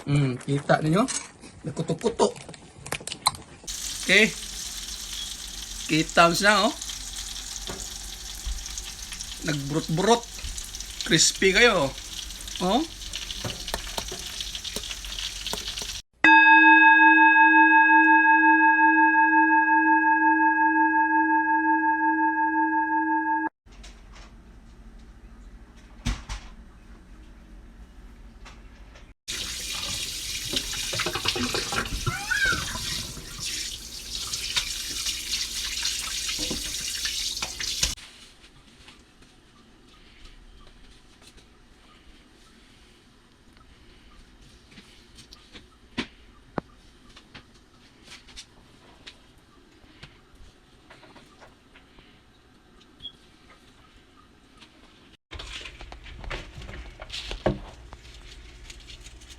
Kita ninyo? Nagkuto-kuto. Okay. Kita mo siya, oh. Nagbrut-brut. Crispy kayo, oh. Oh.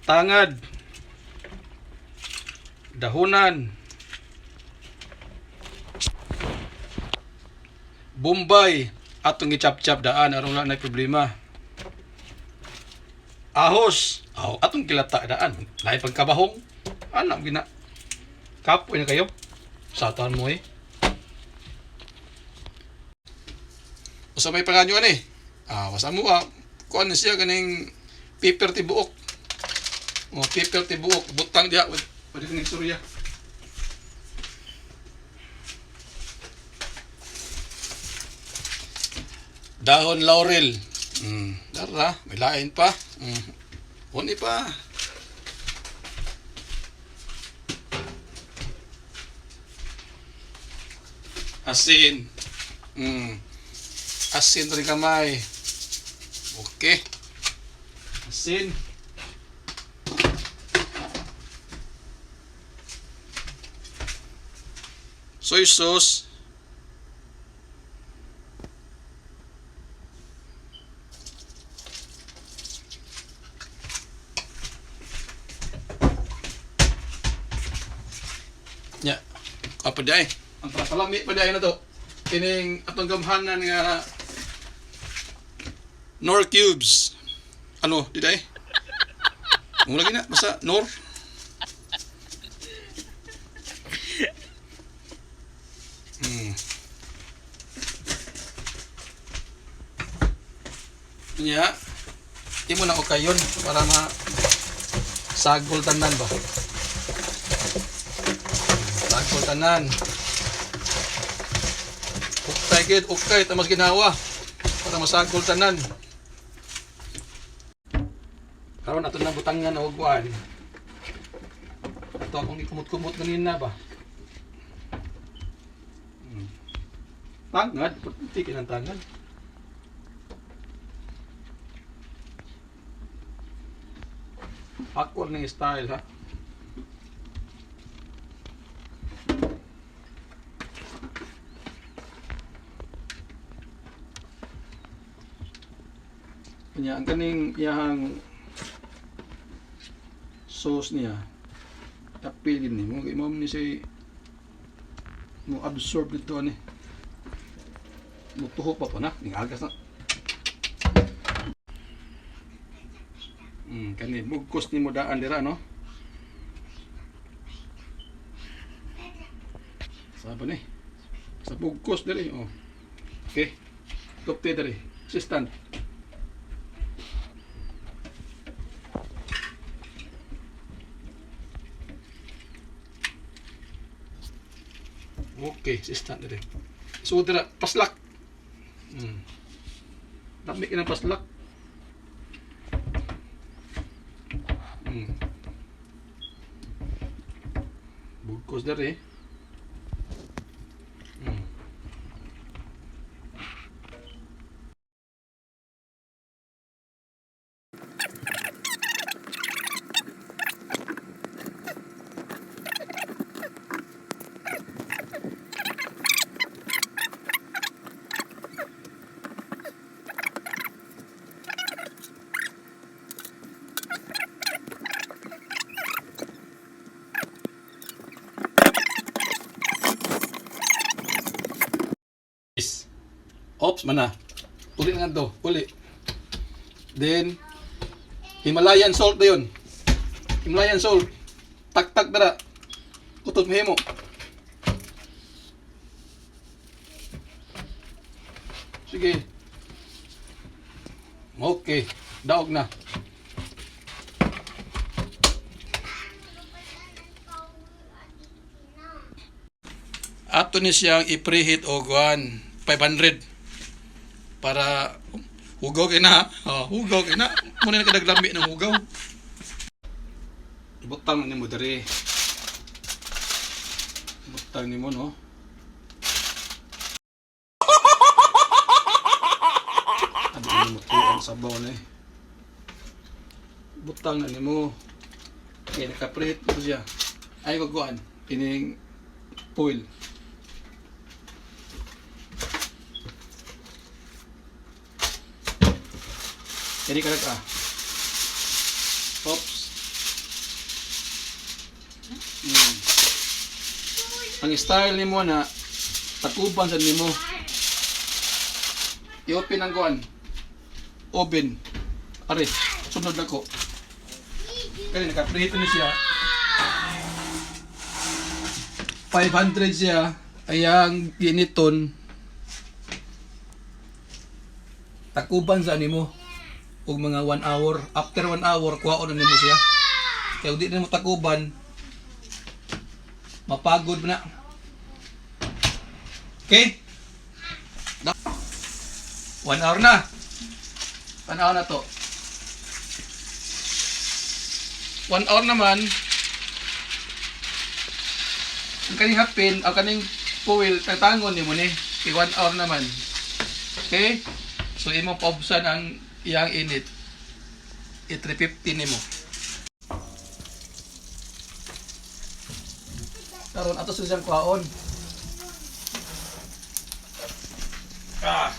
Tangad. Dahunan. Bombay. Atong gichap-chap daan aron wala na problema. Ahos. Aw, atong gilata daan. Lahi pagkabahong. Alam gina. Kapoy na kayo. Satan mo eh. Usa may panganyo ani. Ah, wasa mo ah. Kuan na siya ganing paper tibuok. Oh, paper tibuok butang diha. Pwede kong istorya. Dahon laurel. Dara, may lain pa. Uni pa. Asin. Asin rin kamay. Okay. Asin. Soy sauce. Nya. Apa day? Ang pasalami pa day na to. Kining atong gamhanan nga Nor cubes. Ano, di day? Mo lagi na basta Nor. Nya, imo na ukayon para ma sagol tanan ba. Sagol tanan. Uktay gid, uktay tamas ginawa para masagol tanan. Karon ato na butangan og kuan. Ato akong gikumot-kumot ganina ba. Tangad, puti kinang tangad. Ako ning style ha. Kanya ang kaning iyahang sauce niya tapil gid ni mo kay mo ni siya mo absorb dito ani. Mutuho pa po na, ning agas na. Kani bugkos nimo daan dira no. Saba ni. Sa bugkos diri oh. Okay. Tupte diri. Assistant. Okay, assistant diri. So dira paslak. Dami ka ng paslak. Bugkos diri. Is. Ops, mana. Uli na to, uli. Then, Himalayan salt na yun. Himalayan salt. Tak-tak dara. Kutot mahimo. Sige. Okay, daog na. Ato ni siyang i-preheat og 500 para hugaw kay na. Oh, hugaw kay na. Muna na kadaglami ng hugaw. Butang nimo diri. Butang nimo, no. Abi nimo to ang sabaw na eh. Butang na nimo. Kay naka-preheat mo siya. Ay wag kining foil. Kini ka ah. Oops. Ang style nimo na takuban sa nimo. I-open ang kuan. Oven. Are, sunod na ko. Kani naka-preheat ni siya. 500 siya. Ayang giniton. Takuban sa nimo og mga 1 hour. After 1 hour, kuhaon na nimo siya. Kaya di nimo takuban, mapagod na. Okay? 1 hour na. 1 hour na to. 1 hour naman, ang kaning hapin, ang kaning puwil, tatangon nimo ni. Kay 1 hour naman. Okay? So, imong paubsan ang iyang init. I-350 nimo. Karon ato sa siyang kuhaon. Ah.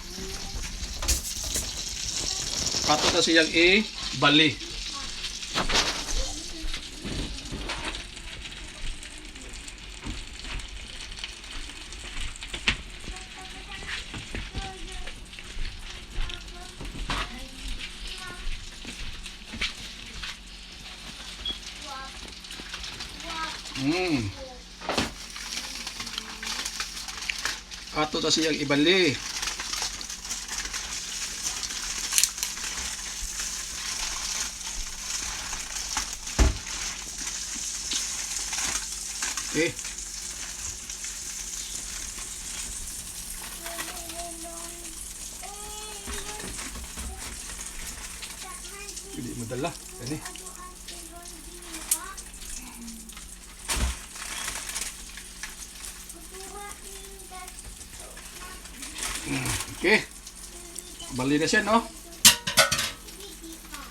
Ato ta siyang i-bali. Ato ta siyang ibali. Okay. Hindi madala. Kani. Okay. Bali na siya, no?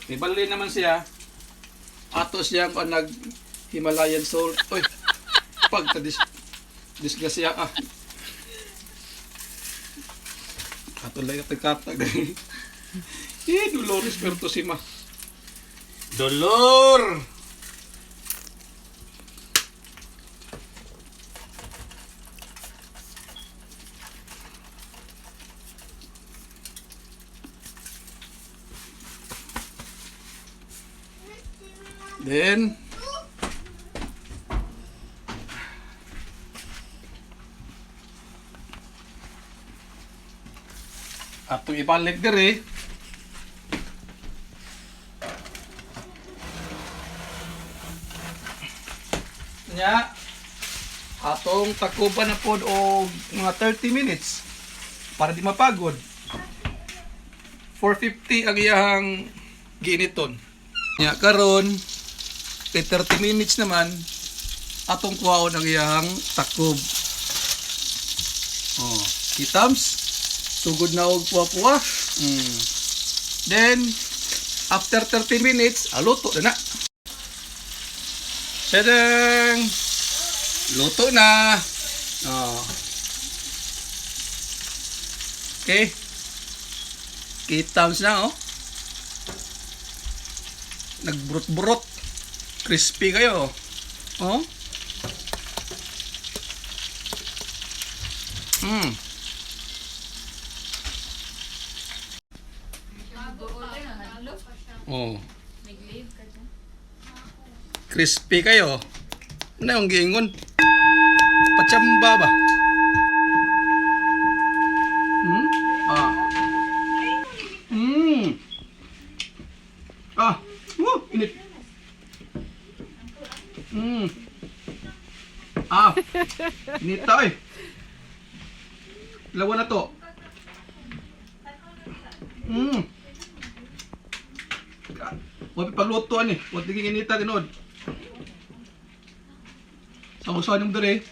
Okay, bali naman siya. Ato siya ang nag Himalayan salt. Uy, pagka disgrasya ah. Ato lang yung tagkatag. Eh, Dolores Pertosima. Dolor! Then, atong ibalik diri. Nya, atong takuban na pod og mga 30 minutes para di mapagod. 450 ang iyahang giiniton. Nya karon kay 30 minutes naman atong kuhaon ang iyang takob. Oh, kitams sugod na og puwa-puwa. Then after 30 minutes, aluto na na. Tadang! Luto na. Oh. Okay. Kitams na oh. Nagbrot-brot. Crispy kayo. Oh. Oh. Nag-leave ka dyan. Crispy kayo. Ano yung giingon? Pachamba ba? Hmm? Ah. Ah. Woo! Init. Ah. Init ta eh. Lawa na to. Wa pa pagluto ani. Wa tiging inita tinuod. Sa usahan yung dere.